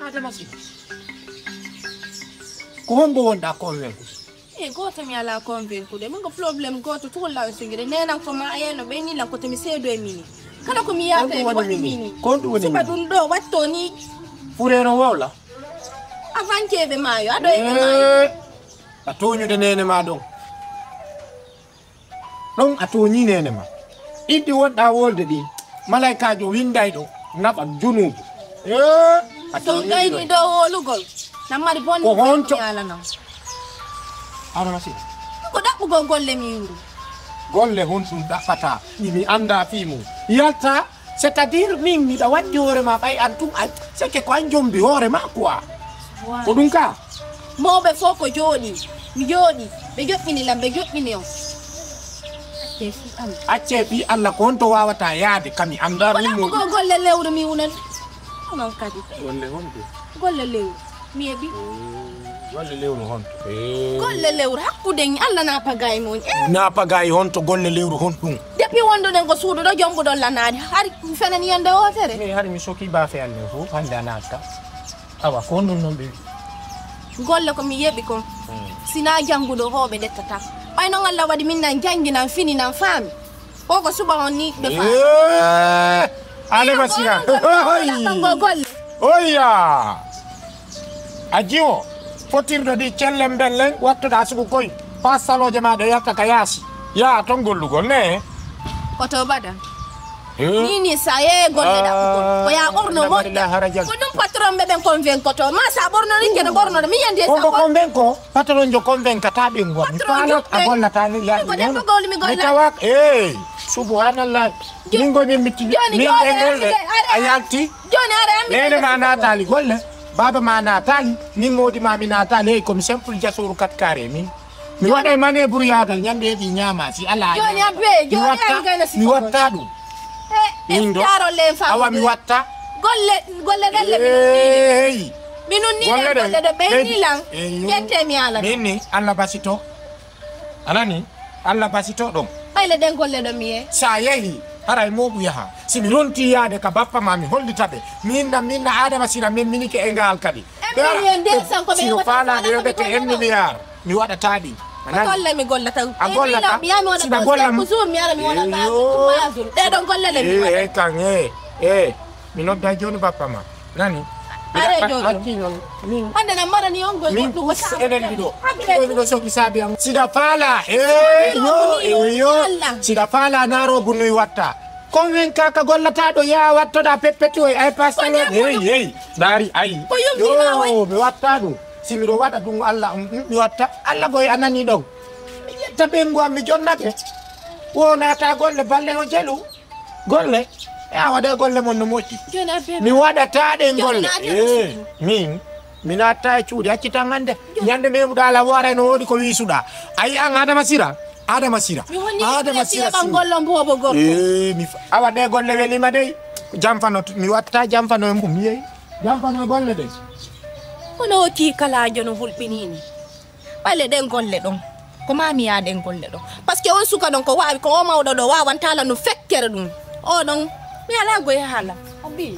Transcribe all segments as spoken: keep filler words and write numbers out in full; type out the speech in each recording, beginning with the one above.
Adama si. Ko hombo wonɗa convaincu? E gooto mi alaa convaincude. Min ko problème gooto tun lansigiri. Nenan ko ma ayeno ɓe ni lan ko to mi seedo e mini. Kala ko mi yaata e waɗi mini. Ko honɗum woni suka mini? Ɗum ɗo watto ni. Fureno wawla. Avanke ɓe maayo, aɗo e ɓe maayo. Eh, a tooñude neene ma ɗon. Ɗon a tooñii neene ma. Ɗiɗɗi wonɗaa wolde ɗi, malaykaajo winndayɗo naɓa junuubu. Eh, a so tooñii ɗo. Gayni dow wolugol, na mari bonde ko honto? Mi yaalanoo. Adama si. Ko ɗaɓɓugol golle mi yuru. Golle honɗum ɗaɓɓataa, ɗi mi anndaa fii mum. Yalta. C'est-à-dire, min miɗa waddi hoore ma ɓay an tun ay, c'est que ko an jombi hoore ma quoi. Ko ɗum ka? Mawɓe fof ko jooɗi, mi jooɗi, ɓe joɗɗini lan, ɓe joɗɗini on. Acce fii Allah. Acce fii Allah, ko honto wawata yaade kami annda ko min ɗaɓɓugol golle lewru mi wunan. Onon kadi. Golle honɗe? Golle lewru. Mi heɓi. Golle lewru honto? Eh. Golle lewru hakkude en Allah na pagay mon. Eh. Na pagay honto golle lewru honɗum? Depuis wonduɗen ko suudu ɗo jombuɗon lanaade. Hari mi fenani yande wootere. Mi hari mi soki baafe an ɗen fof hannde a natta. Awa ko honɗum noon ɓe wi? Golle ko mi yeɓi kon. Hmm. Sina jannguɗo hooɓe ɗettata. Ɓay noon Allah waɗi min nan janngi nan fini nan faami. Ko ko suɓa on ni ɓe faami. Eh, Adama Sira. Ɗaɓɓango golle. Oya. A jiwo. Fotirɗo ɗi cellen bellen wattuɗa sugu koy. Pasalooje ma ɗe yatta ka yaasi. Yaa ton gollugol ne. Ko to baɗa. Eh? Ni ni sa ye golle ɗaɓɓugol. Ko ya ɓorno moƴƴa. Ko ɗum patron ɓe ɓen convaincoto. Ma sa ɓorno ni kene ɓorno mi yandi sa. Ko convainco. Patron jo convainca ta ɓe ngwa. Mi faala a gollata ni ya. Ko ɗen ko gawli mi golla. Mi tawak. Eh. Subhanallah. Min go min mitti. Min ɓe golle. A yalti. Joni ara mi. Nene ma natali golle. Baba ma natali. Min modi ma mi natali. Hey, comme simple jasuru kat kare min. Mi waɗay mane buru yagal ñande ɗi ñama si ala. Joni abbe, joni abbe gayna si. Mi watta ɗum. Eh, min do. Awa mi watta. Golle, golle ɗen le min. Hey. Minun ni golle ɗo ɓe ni lan. Ƴette mi ala. Min ni Allah basito. Anani? Allah basito ɗon. Ɓayle ɗen golle ɗo mi ye. Sa yehi, haray moɓu yaha. Si mi ronti yaade ka bappa ma mi hollita ɓe. Min na, min na Adama Sira min minike e ngal kadi. Ɓe ara, ɓe sino faala ɓe yoɓete un milliard. Mi waɗata ɗi. A nani? Golle mi gollata. A gollata. Sida golla. Toujours mi ara mi waɗata. Ɗe ɗon golle ɗe mi waɗa. Eh, kan, eh, eh. Mi nodda joni bappa ma. Nani? Are joni. Hakki non. Min. Hande na mara ni on gol. Min kus enen ɗiɗo. Ko mi ɗo soki saabi am. Sida faala. Eh, yo, eh, yo. Sida faala naro bunu watta. Kon wen kaka gollata ɗo ya wattoɗa peppeti oy ay pastalo. Hey, hey. Dari ay. Ko yummi ma oy. Yo, mi watta ɗum. Si miɗo waɗa ɗum Allah, mm, mm, mi watta. Allah goy anani ɗon. Mi ƴetta ɓengu am mi jonnake. Wo naata golle balle o jelu. Golle? E a waɗa golle mon no moƴƴi. Joni a bebe. Mi waɗata ɗen golle. Joni a bebe. Eh, min, mi natta e cuuɗi, acci tan hannde. Joni. Ñande memuɗa ala wara no woodi ko wisuɗa. Ayi an Adama Sira, Adama Sira. Mi woni Adama Sira ɓan gollon bobo gorko. Eh, mi fa-, awa ɗe golle welima dey. Jamfano, mi watta jamfano e mum, yeyi. Jamfano e golle ɗe. Kono o kii kala jono hulɓinini. Ɓayle ɗen golle ɗon. Ko mami ya ɗen golle ɗon. Parce que on suka ɗon ko wawi, ko o mawɗo ɗo wawantala no fekkere ɗum. O ɗon, mi ala goye hala. Abi.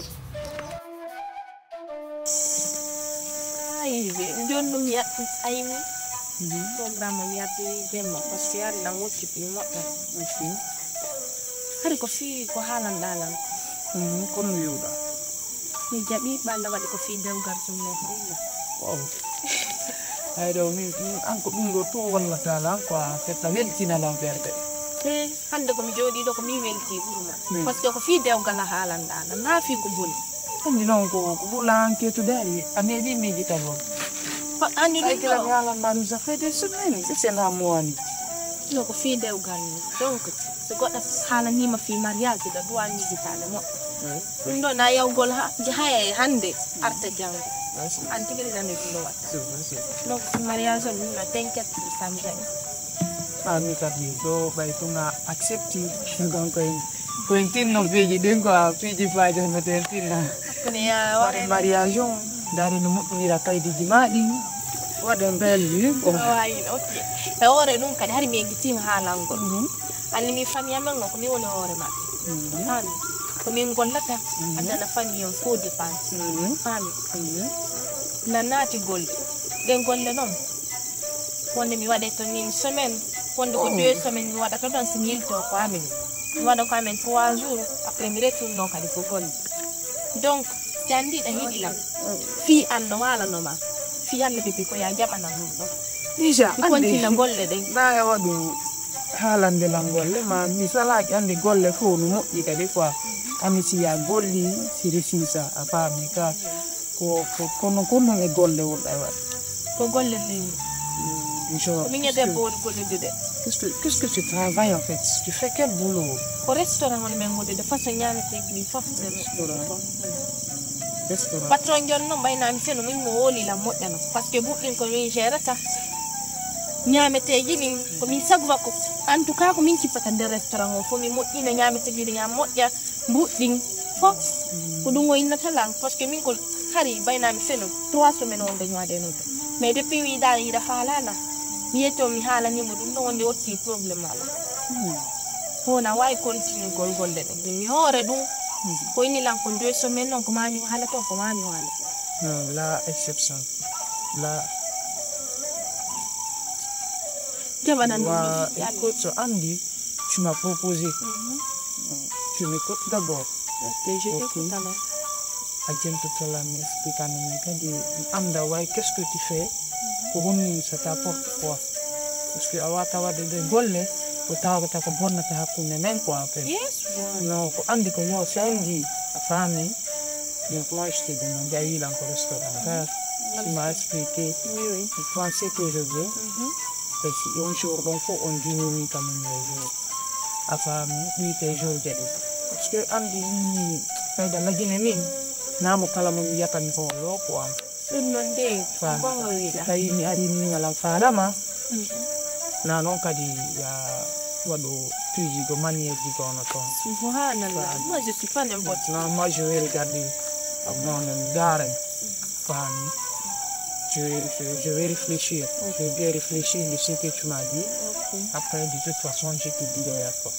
Ayi, be, jonnum yaɗɗi, ayi mi. Mhm. Programme am yaɗɗi jemma, parce que yaɗi ɗan wocci ɗi moƴƴa. Ok. Hari ko fii ko haalanɗaa lan. Mhm, ko no wi'uɗaa? Mi jaɓi, ɓalla waɗi ko fii dewgal sum ne. Wow. Ay ɗo, min, min, an ko ɗum ɗo to wallata lan, quoi, fetta weltina lan ɓerɗe. Eh, hannde ko mi jooɗii ɗo, ko mi weltii ɓurma. Mm. Parce que ko fii dewgal a haalanɗaa lan, naa fii ko boni. Anndi noon ko, ko ɓurɗaa an kettude, a meeɗii miijitagol. Ko anndi ɗum ɗo. Ay, kila mi haalan ma ɗum, ça fait des semaines, si c'est un mois ni. Ɗo ko fii dewgal ni. Donc, so goɗɗo haalaniima fii mariage, ɗo duwa miijitaade moƴƴa. Mm. Ɗum ɗo na yawgol ha, haya e hannde, arta janngo. Merci. An tigi ɗi nani ɗum ɗo waɗta. C'est vrai, c'est vrai. Donc, fii mariage on, ɗum ɗo tenket, ɗum samjani. Ah, mi kadi, ɗo ɓay tun a accepti, donc, en Ko en tinno piiji ɗin ko a piiji faajo no ten tinna. Hakkunde ya waɗe mariage on, ndaare no moƴƴinira kaydiiji ma ɗin. Waɗe mbelli ko. Wayin, ok. E hoore ɗum kadi hari mi eggitima haalangol. Mhm. Anni mi famille amen o ko mi woni hoore maɓɓe. Mhm. Faami. Ko min gollata, addana famille on fof dépense. Faami? Na naati golle. Ɗen golle noon, wonde mi waɗay toon min semaine, wonde ko deux semaines mi waɗata toon, si mi yilto ko amen. Mi waɗa ko amen trois jours, après mi retourno kadi ko golle. Donc, si anndi ɗa yiɗi lan, fii an no waalanoma, fii an no bébé ko ya jaɓanam ɗum ɗon. Déjà, mi continue golle ɗen. Na e waɗu haalande lan golle, ma mi salaaki anndi golle fof no moƴƴi kadi quoi. Ami si ya golli, si resisa, a faami ka. Ko, ko, kono, kono e golle wonɗa e waɗde. Ko golle leydi. Genre, min e debbo woni gollidude. Qu'est-ce que, qu'est-ce que tu travailles en fait? Tu fais quel boulot? Ko restaurant woni men gollude, façon ñaameteeji ɗi fof. Restaurant. Restaurant. Patron jon noon ɓaynami feno min mo woli lan moƴƴano. Parce que buɗɗin ko min gérata. Ñaameteeji ɗin ko min sagu makko. En tout cas ko min cippata nder restaurant o fof min moƴƴina ñaameteeji ɗi ñaam moƴƴa. Buɗɗin fof ko ɗum o innata lan, parce que min ko hari baynami feno trois semaines on dañwaade e noon. Mais depuis wiiɗa yiɗa faalana, mi yetto mi haalanimo ɗum ɗo wonde otti problème ala. Hona wawi continue gol golle ɗe mi hoore ɗum. Ko inni lan ko deux semaines noon ko mami haala toon ko mami haala. Non, la exception. La. Jaɓanan ɗum. Wa, écoute, so andi, tu m'as proposé. Tu m'écoutes d'abord. Ok, je t'écoute alors. A jentotala mi expliquer min kadi mi anda way qu'est-ce que tu fais, ko honno ça t'apporte quoi? Parce que a wata waɗde ɗe golle ko tawata ko bonnata hakkunde men quoi en fait. Yes. Non, ko andi ko yo si andi a faami. Donc moi je te demande a yiilan ko restaurateur. Tu m'as expliqué. Oui, oui. Je pense que je veux. Et si un jour ɗon fof on juumi quand même le jour. A faami, ɗuyte jour jaɗi. Parce que andi ni fayda lagine min. Namo kala mo wiyata mi hoolo ko am. Ɗum noon de. Faami. Tawi mi ari mi wala faalama. Na noon kadi ya waɗo piiji go manière ji gono toon. Subhanallah. Moi je suis pas n'importe. Non, moi je vais regarder. Mon dare. Faami. Je, je, je vais réfléchir. Je vais bien réfléchir de ce que tu m'as dit. Après, de toute façon, je te dirai à toi.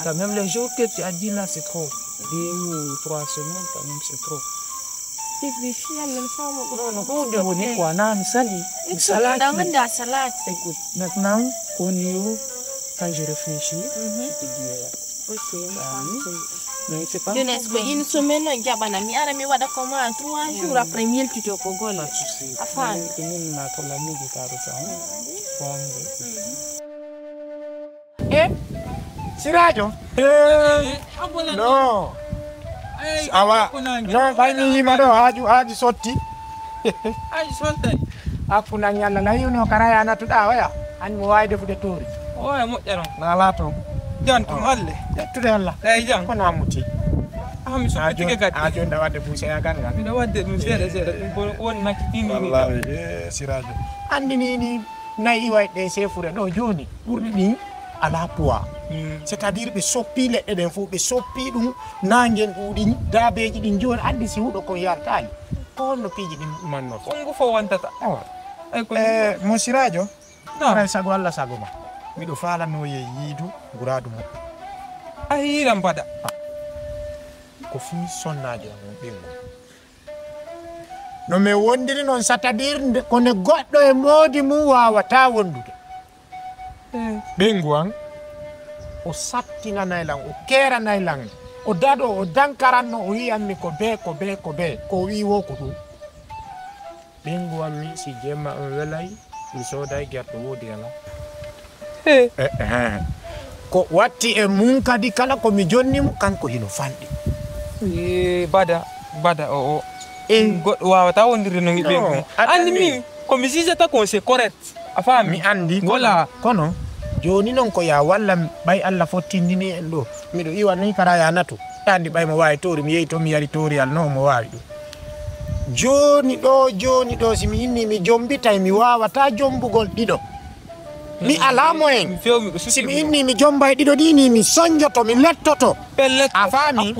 Quand même, les jours que tu as dit là, c'est trop. Deux ou trois semaines, quand même, c'est trop. Écoute, maintenant, quand je réfléchis, je te dirai. Ok. Jones ko une semaine o jaɓana mi ara mi waɗa comment trois jours après mi yeltito ko golle. A faami. E sirajo. No. Awa, no ɓay mi yima ɗo haaju haaju sotti. Haaju sotti. Hakkunde an yalla lahiwno kara ya nattuɗa oya an mo wawi defude toori. Oya moƴƴa non. Na ala toon. Jan tum alle. Ƴettude alla. Eyi jan. Ko namuti. Ah mi soppitike kadi. A joni ɗa wadde buuseya ganga. Miɗo wadde ɗum seeɗa seeɗa ɗum ko woni maccitini. Wallahi e sirajo. Andi ni ni nayi iway ɗe sefure ɗo joni ɓurɗi ɗin ala poids. C'est à dire ɓe soppi leɗɗe ɗen fof ɓe soppi ɗum. Nangen ɗuɗi daabeji ɗin joni addi si huɗo kon yaltali. Ko honno piiji ɗin manno fof? Konngu fof wontata. Awa. Mo sirajo. Aray sago Allah sago ma. Miɗo faalanoye yiidu guraadu moƴƴo. A yiiran bada. Ko fii sonnaajo am on ɓeyngu. No min wondiri non c'est-à-dire ko ne goɗɗo e moodi mum waawataa wondude. Ɓeyngu an o sattinanay lan o keeranay lan o daɗo o dankaranno o wi'anmi ko bee ko bee ko bee ko o wi'i wo ko ɗum. Ɓeyngu am min si jemma on welay mi sooday gerte woodi ala. Ko watti e mum kadi kala ko mi jonni mo kanko hino fanɗi. Bada bada o o goɗɗo wawata wondirde no giɓɓen anndi min ko mi sisata kon c'est correct. A faami mi anndi kono jooni noon ko ya walla ɓay Allah fottindini en ɗo miɗo iwa ni kara ya natu. Anndi ɓay mo waawi toori mi yehi toon mi yari tooriyal no omo waawi ɗum. Jooni ɗo jooni ɗo si mi inni mi jommbitay mi waawataa jommbugol ɗiɗo. Mi alaa moyen si mi inni mi jommbay ɗiɗo ɗi ni mi sonnjoto mi lettoto. A faami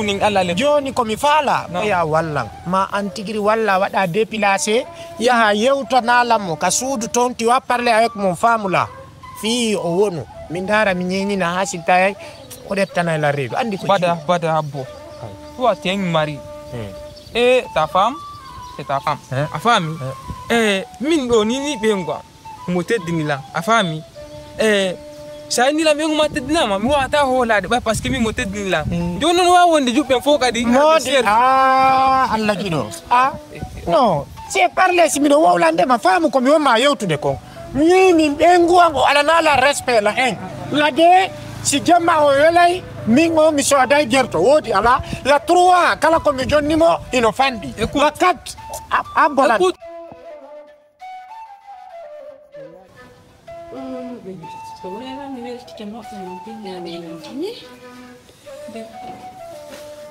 jooni ko mi faalaa ko ya wallan ma an tigiri walla waɗa déplacé yaha yewtanaa lan mo ka suudu toon tu vas parler avec mon femme là. Fii o wonu mi ndaara mi ñeeñina haa si taway. Ko ƴettanay la reedu, anndi ko bada, jiɗi. Bada habbo. Toi, t'es un mari. Hmm. Et ta femme, c'est ta femme. Hein? A faami? Hein? Eh, min ɗo ni, ni ɓe ngwa. Mo teddini lan. A faami? Eh, sa inni lan ɓe nguma teddinama, mi wawata hoolaade ɓay, parce que min mo teddini lan. Hmm. Jooni non waawi wonde juɓɓen fof kadi. Moodi. Ah, Allah jiɗo. Ah, non. C'est parler si miɗo wowlande ma faamu ko mi wonma yewtude kon. Min min ɓe nguwa ngo alana la respect la en. La de si jemma o welay min o mi soday gerto woodi ala la trois kala ko mi jonni mo ino fandi. Écoute. La quatre a bolat. Écoute.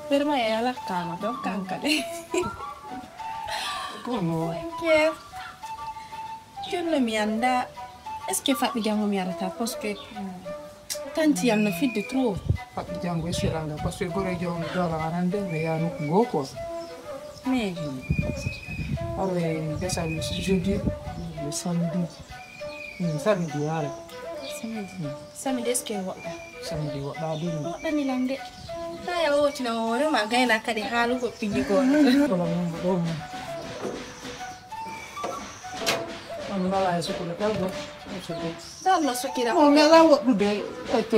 Vraiment e alakkaama ɗon kankade. Kono. Jonno mi annda est ce que faɓɓi janngo mi arata parce que tanti yam no fidde trop. Faɓɓi janngo espéranga parce que gore jawmi dola arande mi yaha nokku goo quoi. Mais. Awe desal jeudi le samedi. Hmm, samedi haala. Samedi. Samedi est ce que woɗɗa? Samedi woɗɗa ɗum. Woɗɗani lan de. Haya wotina hoore ma gayna kadi haalugo piji goo. Kono ɗum ɗum. On mbala e sukude kalgo. Salno sukira. Mo mela woɗɗude.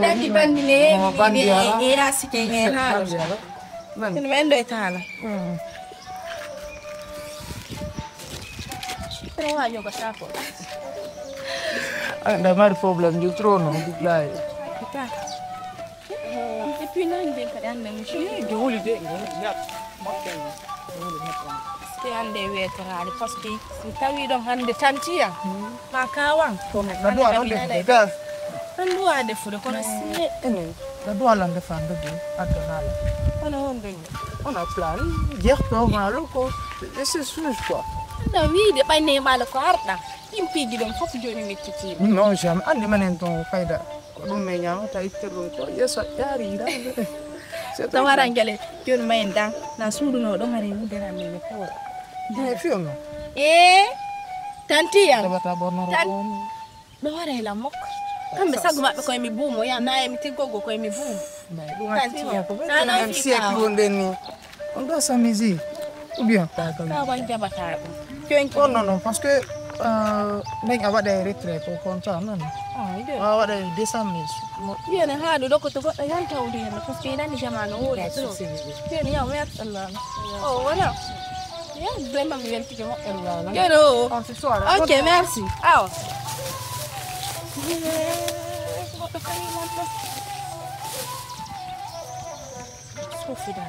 Daki bandi ne. Mo bandi ala. E asike ne haala. Bandi ala. Bandi. Ina men do e taala. Hmm. Ko waajo ko saako. Aɗa mari problème ji trop non billahi. Et puis nan den kadi annda monsieur. Jowli de. Te annde weetorade parce que mi tawi ɗon hannde tantiya. Ma kawan. Ko mi ɗo duwa ɗon defude gas. Ɗon duwa defude kono si. Ene ɗo duwa lan defande de addanala. Kono honde. On a plan. Jeex to malo ko. C'est sûr quoi. Anna wiide ɓay ne mala ko arɗa. Ɗin piiji ɗon fof jooni mettitiiɗo. Non jamais anndi menen ton fayda. Ko ɗum men ñaamata itte ɗum ko yeeso ƴaari. Tawara ngele jooni ma en dan na suuduno ɗon hari wudere men ko. Dina fiyo no. E tanti yam. Tabata borno. Ɗo waɗa e lammo. Kamɓe sago maɓɓe koye mi buumo ya na e mi tiggogo koye mi buumo. Tanti yam. Nana fi kawo. On doit s'amuser. Ou bien? Kawan jaɓata ɗum. Jooni ko non non parce que euh, nden a waɗa e retrait ko compta non. A waɗa e deux cent mille. Yene haɗu ɗo ko to goɗɗo yanta wudi hende parce que iɗani jamanu wodi ɗo. Yene yaw merci Allah. O wala. Ya vraiment mi weltike moƴƴo. Yene o. Ok merci. Awa. Goɗɗo kayi lan ɗo. Sofiɗa.